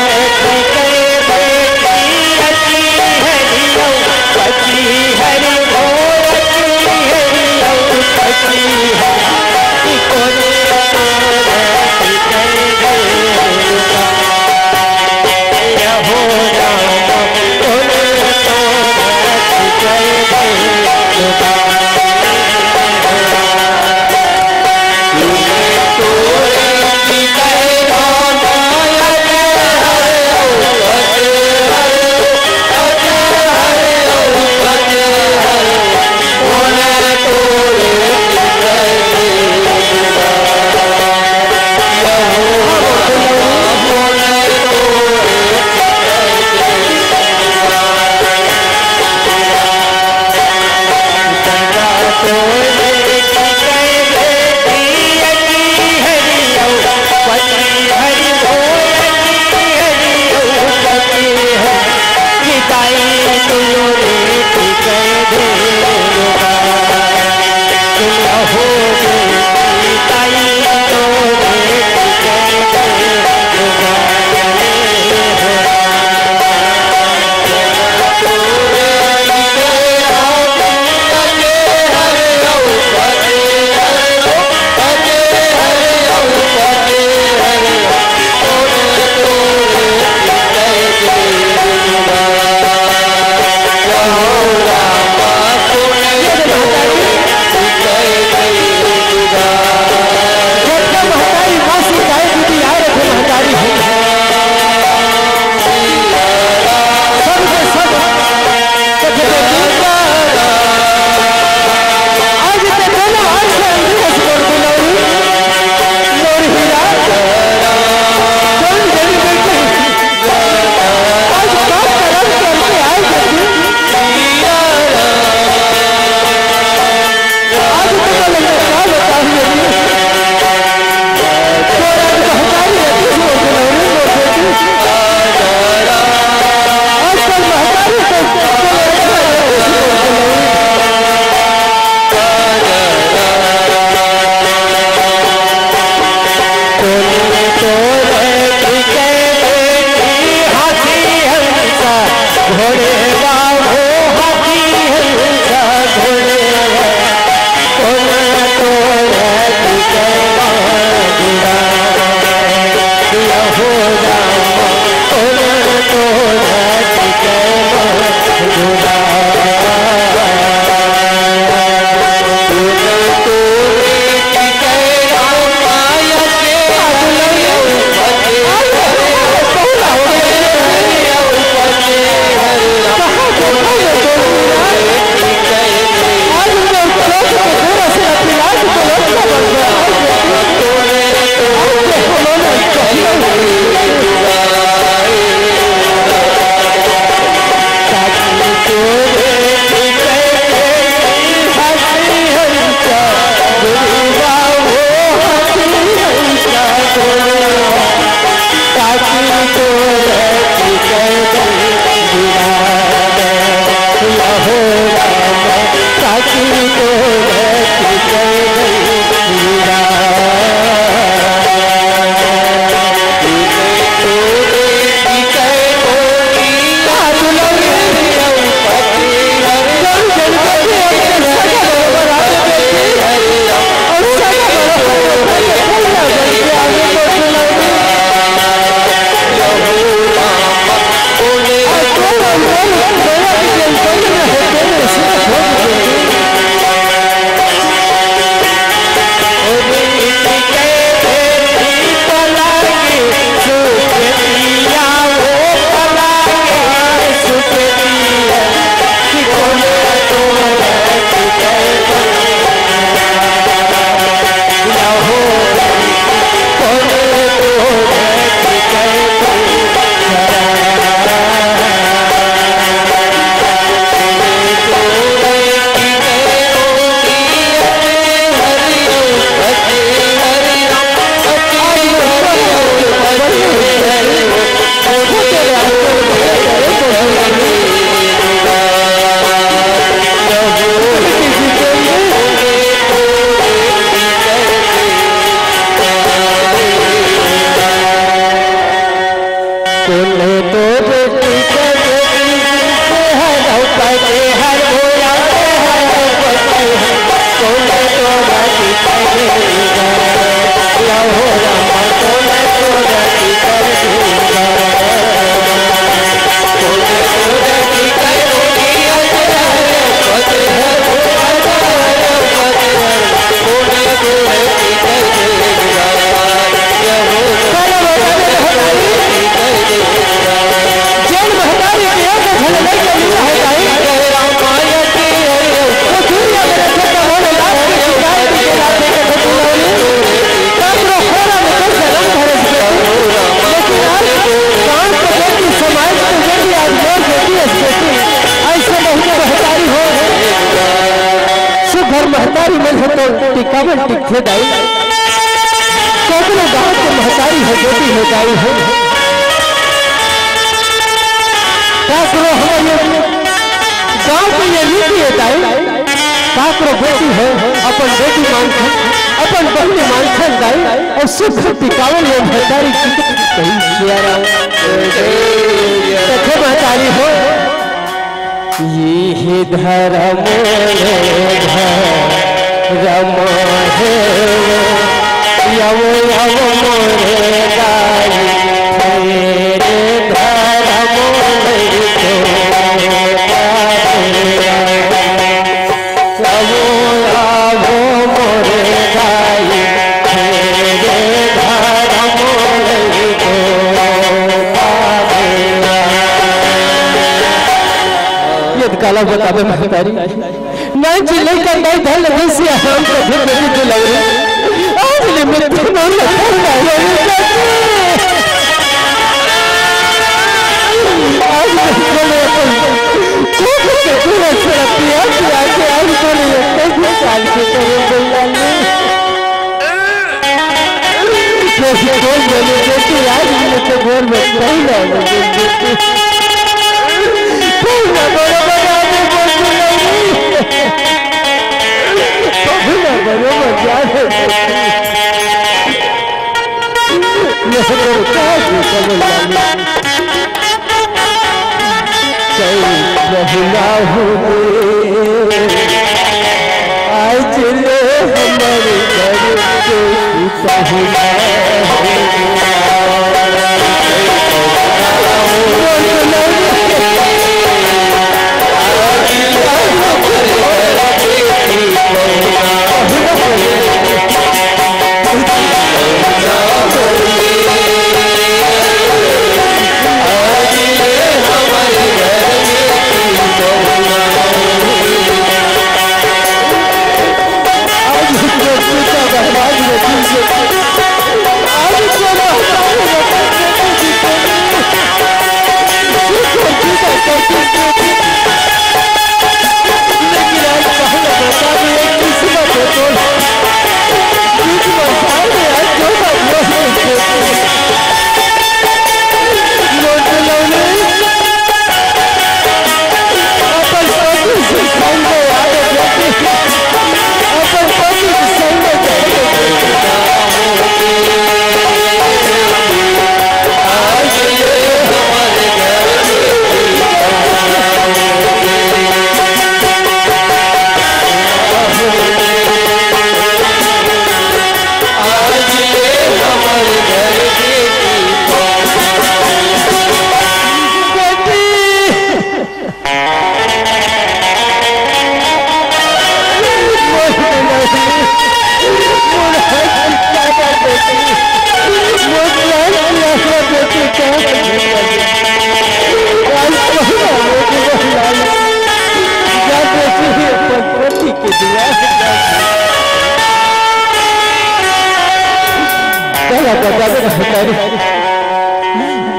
महतारी मन ह तो टिकावन टिकथे दाई। कोकरो गांव के महतारी ह बेटी हो दाई हो। काकरो हमर ये गांव के ये रीति हे दाई। काकरो बेटी हो, अपन बेटी मानथन, अपन बहिनी मानथन दाई। अउ सुख टिकावन ये महतारी की कही किया राम। कथे महतारी हो। इही धरम ले धरम हे, यव यव मोरे दाई, तेरे धरम ले तो आवो, आवो मोरे दाई, तेरे धरम ले तो आवो। ये तो काला बतावे महतारी। नाई जी लइका नाई धन देसी आराम कर दे मेरी दुलौरी। आज ले मैं तेरे नाम लखन लाया रे चाची। आज मैं तेरे को तू के पूरा छोड़ा पिया पिया के आज बोले ये कैसे साल के तेरे बोला ले। जैसे कोई बोले जैसे आज मैंने तो बोल में कहीं ना बोले जैसे। कोई ना बोलो बना दे बोल नहीं।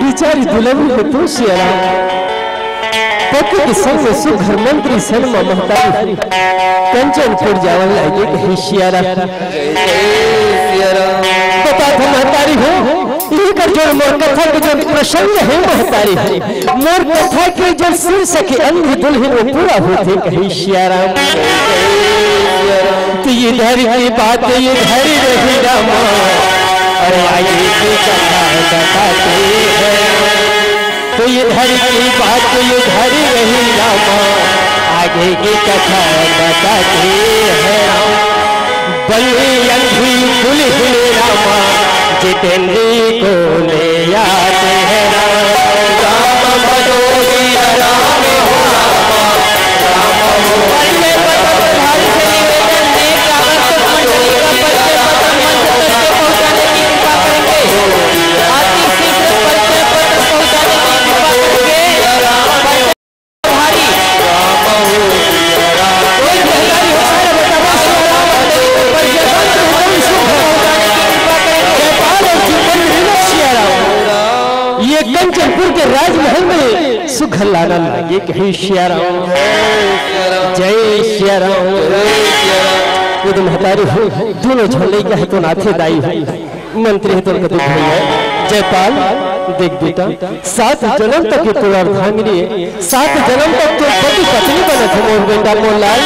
बिचारी दुलम के पूछिया पति के संग सुघर मंत्री सनमा महतारी कंचनपुर जावन लागे कहे सियारा। बता था महतारी हो, इही कर जो मोर कथा के जो प्रसंग हे महतारी हो, मोर कथा के जो शीर्षक हे अंधी दुल्हन वो पूरा होथे कहे सियाराम। तो ये धर की बात ये धर रही रामा, अरे आगे की कथा बताते हैं। तो ये धर की बात ये धर रही रामा, आगे की कथा बताते हैं। बलियंत्री पुलिस रामा, जितेंद्री को ले आते हैं राम। राम भजो सिया राम हो रामा, राम हो। ये कंचनपुर के राजमहल में सुख लाना लागे कहे सियाराम। जय सिया राम। ये तो महतारी हो, दोनों झन लइका हे तो नाथे दाई हो। मंत्री हे तो कति भैया, जयपाल, देख बेटा, सात जनम तक के तोर अर्धांगिनी हे, सात जनम तक तोर पति पत्नी बनत हे मोर बेटा मोर लाल।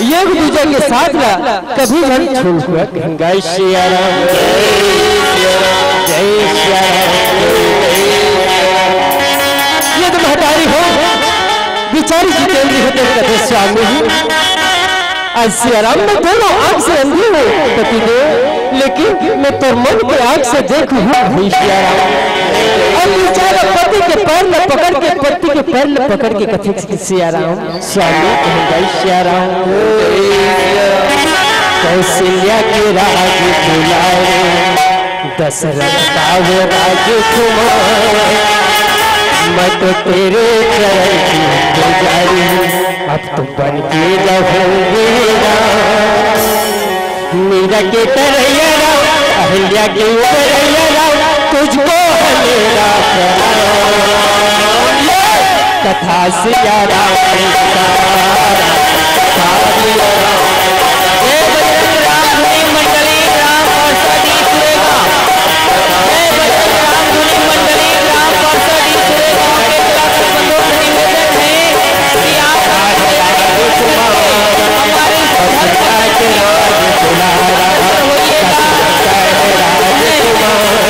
ये एक दूजे के साथ ला कभी झन छूल हुआ गंगा सिया राम। जय सिया राम। ये तो महतारी हो, बिचारी जितेंद्री हे तो कथे स्वामी जी, आज सिया राम मैं दोनों आंख से अंधी हूँ पति देव, लेकिन मैं तोर मन के आंख से देखूँ हूँ भाई सिया राम। और बिचारा पति के पैर में पकड़ के, पति के पैर में पकड़ के कथे कि सिया राम, स्वामी कहे भाई सिया राम। कौशल्या के राज दुलारे, दशरथ का वो राजकुमार, मैं तो तेरे चरण की पुजारी, अब तो बन के रहूंगी राम। मीरा के तरैया राम, अहिल्या के उबरैया राम, तुझको है मेरा प्रणाम। कथा सिया राम की कथा, कथा सिया राम। जय बजरंग राम धुनी मंडली, राम पार्षद ईश्वरे का। जय बजरंग राम धुनी मंडली, राम पार्षद ईश्वरे का। के कलाकार बंधुओं से निवेदन है कि आप हमारे इस धर्म के होइएगा।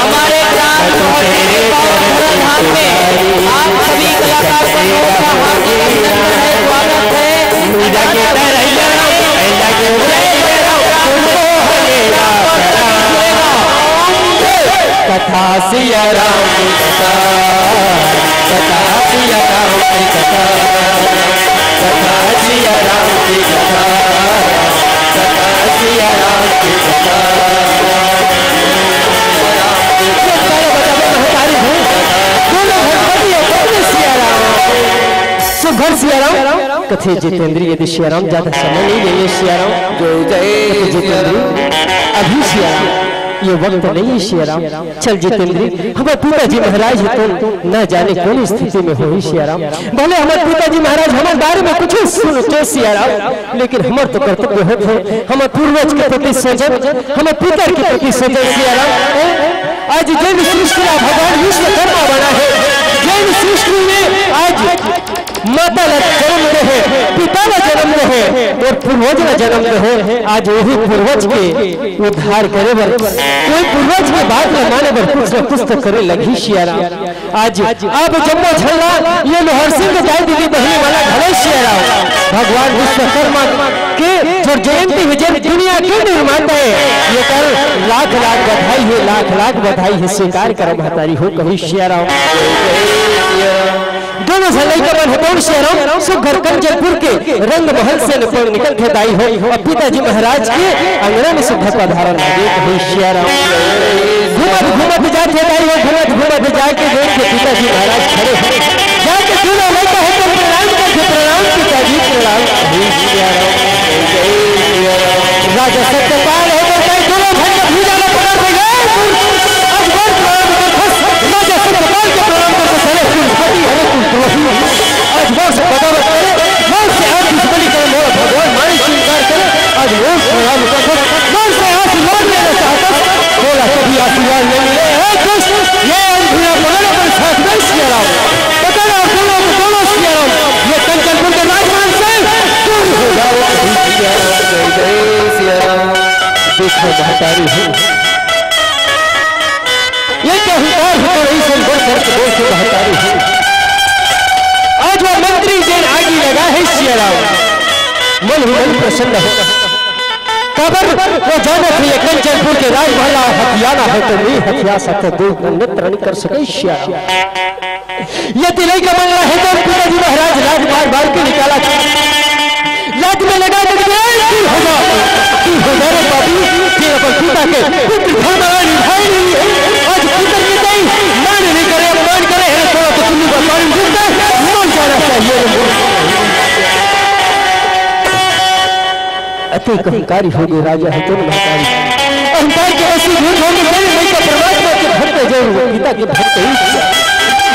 हमारे ग्राम और मेरे पावन धर्म धाम में आप सभी कलाकार बंधुओं का हार्दिक अभिनंदन है, स्वागत है। कथा सिया राम की कथा, कथा सिया राम की कथा, कथा सिया राम की कथा, कथा सिया राम की कथा। ये सारे बता दो, महतारी हो, दोनों भगवती और पत्नी सिया राम। सुघर सिया राम, कथे जितेंद्री, यदि सिया राम ज्यादा समय नहीं लेंगे सिया राम। जय जय जितेंद्री, अभी सिया राम, ये वक्त नहीं है सिया राम। चल जितेंद्री, हमर पिताजी महाराज हे तो न जाने कौन स्थिति में होही सिया राम। भले हमर पिताजी महाराज हमर बारे में कुछ सुनते सिया राम, लेकिन हमर तो कर्तव्य होत हे, हमर पूर्वज के प्रति सोचन, हमर पितर के प्रति सोचन सिया राम। आज जैन सृष्टि ला भगवान विश्वकर्मा बना हे, जैन सृष्टि में आज माता ला जन्म दे हे, पिता ला जन्म दे हे और पूर्वज ला जन्म दे हे। आज वही पूर्वज के उद्धार करे बर, कोई पूर्वज के बात ला माने बर कुछ न कुछ तो करे लगही सिया राम। आज अब जम्मो झन ला ये लोहर सिंह दाई दीदी बहिनी वाला घलो सिया राम, भगवान विश्वकर्मा के जो जयंती हे, जे दुनिया के निर्माता हे, ये कर लाख लाख बधाई हे, लाख लाख बधाई हे, स्वीकार करो महतारी हो कही सिया राम। दोनों झन लइका मन ह दौड़ सिया राम, सुघर कंचनपुर के रंग महल से निकल के दाई हो, अब पिताजी महाराज के अंगना में सुघर पधारन लगे कही सिया राम। घूमत घूमत जात हे दाई हो, घूमत घूमत जाके देख के पिताजी महाराज खड़े हे। जाके दूनों लइका हे तो प्रणाम करके, प्रणाम पिताजी, प्रणाम। राजा सत्यपाल हे तो दाई दूनों झन के भुजा ला पकड़ के, "ए, अजगर प्रणाम कर, राजा सत्यपाल के प्रणाम करके सारे कुलपति हरे कुलद्रोही। आज मोर से बगावत करे, मोर से आशीष बलि करे, मोर भगवान माई स्वीकार करे, आज मोर प्रणाम कर, मोर से आशीर्वाद लेना चाहता, बोला कभी आशीर्वाद नहीं मिले। हे दुष्ट, ये अंधेरा पकड़ अपन साथ में सिया राम, पकड़ और दोनों को दोनों सिया राम, ये कंचनपुर के राजमहल से दूर हो जाओ।" जय जय सिया राम। देखो महतारी हो, ये तो अहंकार हो तो रही से बढ़ चढ़ के बोल के महतारी हो। आज वो मंत्री जेन आगी लगा हे सिया राम, मन ही मन प्रसन्न हो। काबर वो जानत हे ये कंचनपुर के राजमहल ला हथियाना हे तो मैं हथिया सकत दो नेत्र नहीं कर सके सिया राम। ये तिलई का मंगला हे तो पिताजी महाराज लात मार मार के निकाला। लात में लगा के बोले, "ए, तू हो जा, तू हो जा रे पापी, तेरे पर पिता के पुत्र धर्मराज निभाए नहीं है। आज पुत्र की तई मान नहीं करे, अपमान करे, है थोड़ा तो सुन्नू का पानी डूबता है, मर जाना चाहिए रे।" अति अहंकारी हो गए राजा हे तो महतारी। अहंकार के ऐसी धुन हो गई, मेरे नहीं तो परमात्मा के भक्त जरूर, पिता के भक्त ही।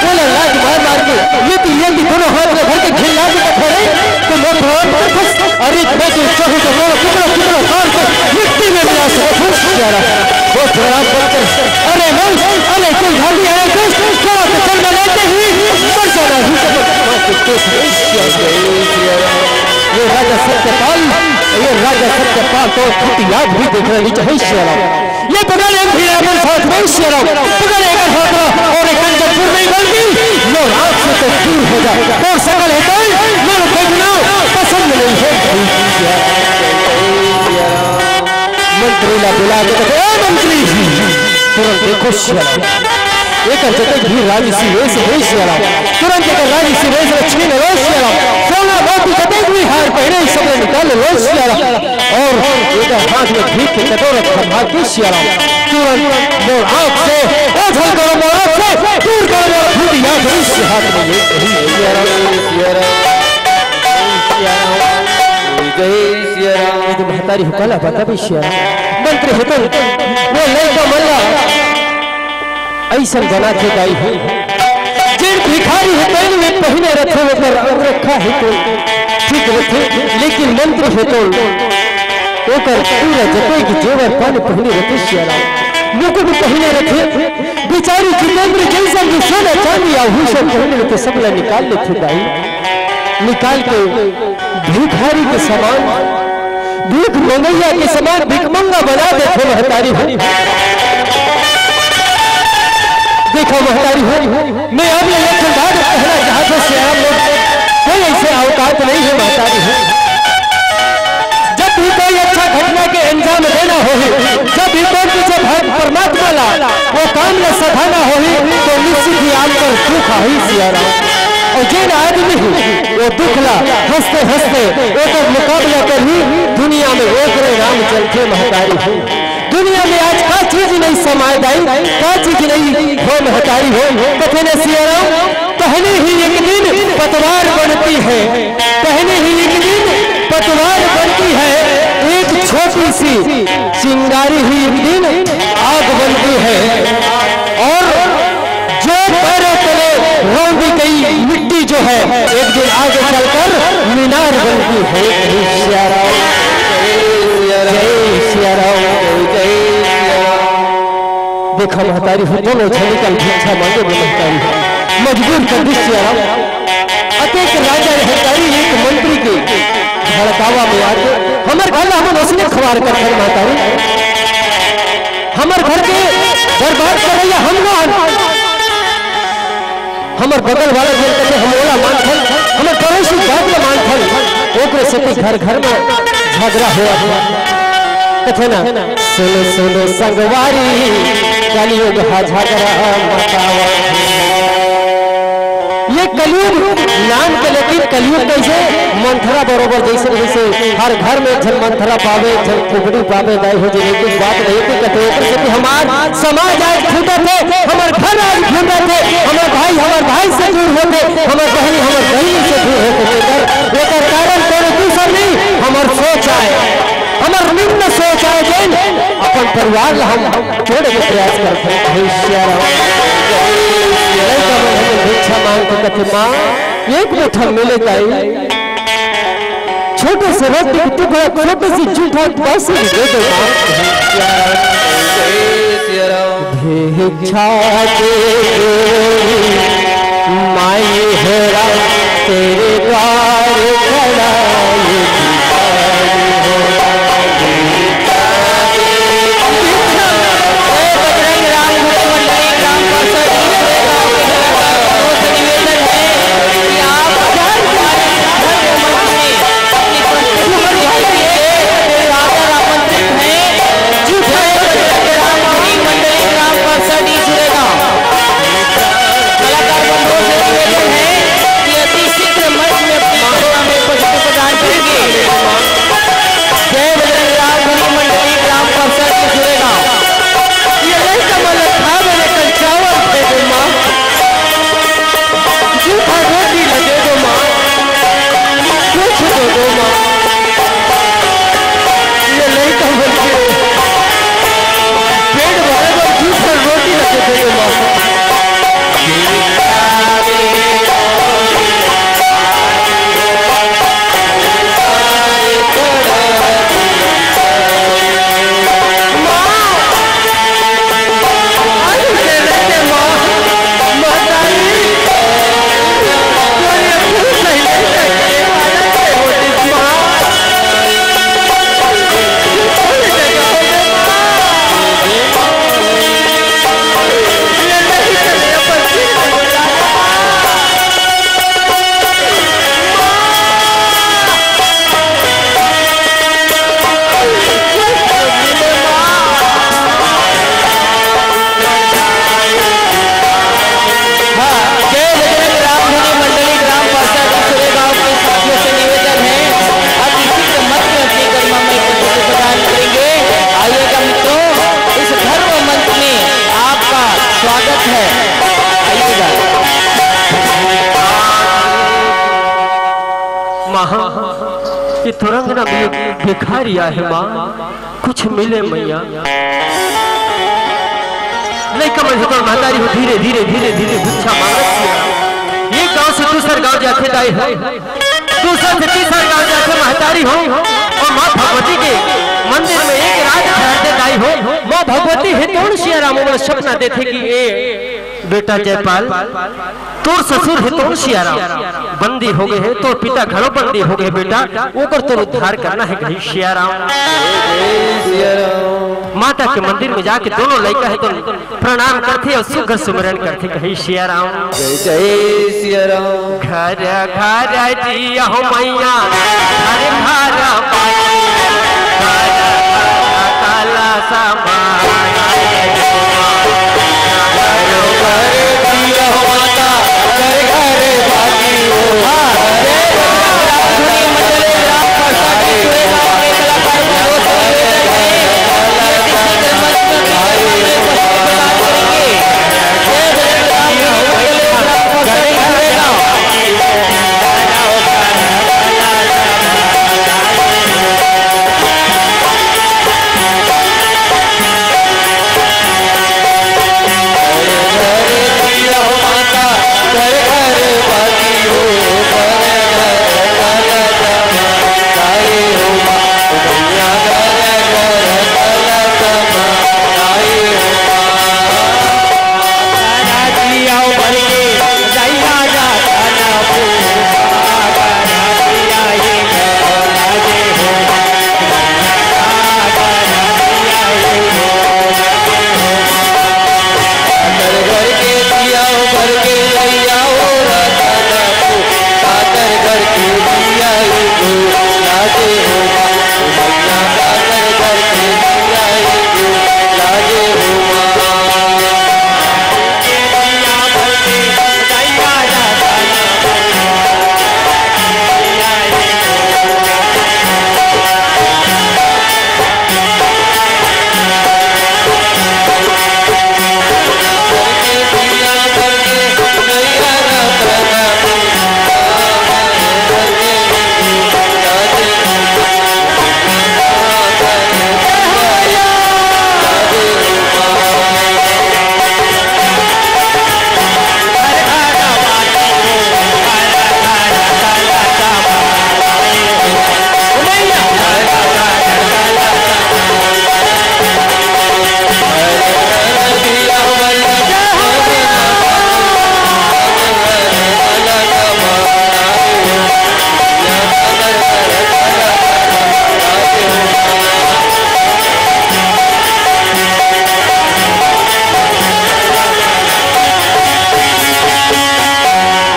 बोला लात मार मार के, ये तो, ये तो दोनों हाथ में धर के झिल्ला के पत्थर है, तो मैं प्रणाम करथस। अरे मैं तो चाहूँ तो मोला कितना, कितना तार के मिट्टी में मिला सकथस, प्यारा। वो प्रणाम करके, अरे मैं, अरे कोई भागी आया तो, चला तो चल, मैं लेते ही मर जाना ही। ये राजा सत्यपाल, ये राजा सत्यपाल तो खुद याद भी देखना नहीं चाहिए, प्यारा। ये पकड़ एक भी रावण साथ में शेरा, पकड़ एक हाथ और एक कंचनपुर नहीं बनती, लो रात से तो दूर हो जा। और सकल है तो मेरे देखना पसंद नहीं है। मंत्री ला बुला के कथे, "ए मंत्री जी, तुरंत देखो शेरा।" एक जतक भी राजसी वेश है शेरा, तुरंत एक राजसी वेश रक्षिण लो शेरा। सोना मोती जतक भी हार पहने सब निकाल लो शेरा। और एक हाथ में भीख के कटोरा थमा के सियाराम, तुरंत मोर आँख से ओझल करो, मोर आँख से दूर करो, मोर भूत या दृश्य हाथ में ले कही सियाराम। ये तो महतारी हुकला बता भी सियाराम। मंत्री हेतु वो लड़का मल्ला ऐसन बना के दाई हो। जेन भिखारी हे, तेन में पहिने रथे, ओकर अंग रखा हे तो ठीक रथे, लेकिन मंत्री हे तो ओकर पूरा जतई के जेवर पान पहिने रथे सियाराम। मुकुट पहिने रथे, बिचारी जितेंद्र जैसन भी सोना चांदी आभूषण पहिने रथे, सब ला निकाल लेथे दाई। निकाल के भिखारी के समान, भीख मंगैया के समान भिखमंगा बना देथे महतारी हो। देखो महतारी हो, मैं अब ये एक बात कहना चाहता हूँ, सियाराम लोग, कोई ऐसे औकात नहीं है महतारी हो। जब भी कोई अच्छा घटना के अंजाम देना हो, जब भी कोई पीछे भाग परमात्मा ला वो काम ला सधाना हो, तो निश्चित ही आपकर सुख आई सियाराम। और जेन आदमी वो दुख ला हंसते हंसते ओकर मुकाबला करही, दुनिया में ओकरे नाम चलथे महतारी हो। दुनिया में आज का चीज नहीं समाय दाई, का चीज नहीं हो महतारी हो। कथे न सियाराम, पहले ही एक दिन पतवार बनती है, पहले ही एक दिन पतवार बनती है, एक छोटी सी चिंगारी ही एक दिन आग बनती है। और जो पैरों तले रौंदी गई मिट्टी जो है, एक दिन आगे चलकर मीनार बनती है। जय सिया राम, जय सिया राम, जय सिया राम। देखा महतारी हो, दोनों झनिकल भिक्षा मांगे वो महतारी हो, मजबूर कर दी सिया राम। अतेक राजा महतारी एक मंत्री के भड़कावा में आके हमर घर ला हमन ओसने खवार कर महतारी। हमर घर के बर्बाद करैया हम ना हन। हमर बगल वाला जेन कथे हम ओला मानथन, हमर पड़ोसी जात ला मानथन, ओकरे सेती घर घर में झगड़ा होवत हे। कथे ना, सुनो सुनो संगवारी, कलयुग हा झगड़ा मचावत हे। ये कलयुग नाम के, लेकिन कलयुग कैसे मंथरा बरोबर जैसे वैसे हर घर में एक झन मंथरा पावे, एक झन कुकड़ी पावे, दाई हो जी, लेकिन बात नहीं कि कते ओकर से कि हमार समाज आज फूटत हे, हमर घर आज फूटत हे, हमर भाई हमर भाई से दूर होत हे, हमर बहनी हमर बहनी से दूर होत हे। एकर, एकर कारण कोनो दूसर नहीं, हमर सोच आय, हमर निम्न सोच आय, जेन अपन परिवार ला हम छोड़े के प्रयास करत हे। हे सिया राम, लइका मन हमन भिक्षा मांग के कथे, "माँ, एक मुट्ठा मिले ताई।" छोटे से रोटी के टुकड़ा, छोटे से जूठा, बस दे दो माँ। भिक्षा के डोरी, माई हो राम, तेरे द्वार खड़ा ये भिखारी हो। जय बजरंग राम भक्त मंडली ग्राम परिषद ईश्वर का निवेदन है कि आप हमारे घर के मंच में अपनी प्रस्तुति पर ध्यान दीजिए। राजा आमंत्रित हैं। जय बजरंग राम भक्त मंडली ग्राम परिषद ईश्वर का। कलाकार बंधुओं से निवेदन है कि अति शीघ्र मंच में अपनी सेवा में पुष्प प्रदान तुरंग न भी भिखारी आहे माँ, कुछ मिले मैया। लइका मन हे तोर महतारी हो, धीरे धीरे धीरे धीरे भिक्षा मांगत हे। एक गांव से दूसर गांव जाथे दाई हो, दूसर से तीसर गांव जाथे महतारी हो, अउ माँ भगवती के मंदिर में एक रात ठहरथे दाई हो। माँ भगवती हे तोर सिया राम मन सपना देथे कि ए बेटा जयपाल, तोर ससुर हे तोर सिया राम बंदी हो गे हे, तोर पिता घलो बंदी हो गे बेटा, ओकर तोर उद्धार करना हे कही सिया राम। माता के मंदिर में जाके दोनों लइका हे तो प्रणाम करथे अउ सुघर सुमिरन करथे कही सिया राम। जय जय सिया राम। घर घर जिया हो मैया, घर घर बाटी, घर घर काला समा।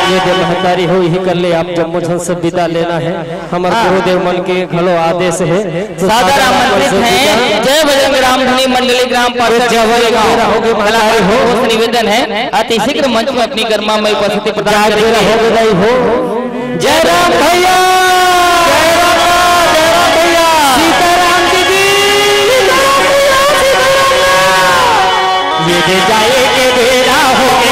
ये दे महतारी हो, यही कर ले आप जम्मो झन से विदा लेना हे। हमर हाँ। गुरुदेव मन के घलो आदेश हे। तो सादर सादर आमंत्रित आमंत्रित हे। हे। जय बजरंग राम धुनी मंडली ग्राम तो पार्षद जय बजरंग राम हो गए, कलाकार महतारी हो। से निवेदन हे, अति शीघ्र मंच में अपनी गरिमा में उपस्थिति प्रदान जाए करेंगे। बेरा हो गए हो। जय राम भैया। जय राम, जय राम भैया। सीताराम जी की। सीताराम भैया, सीताराम भैया। ये दे जाए के बेरा हो गए।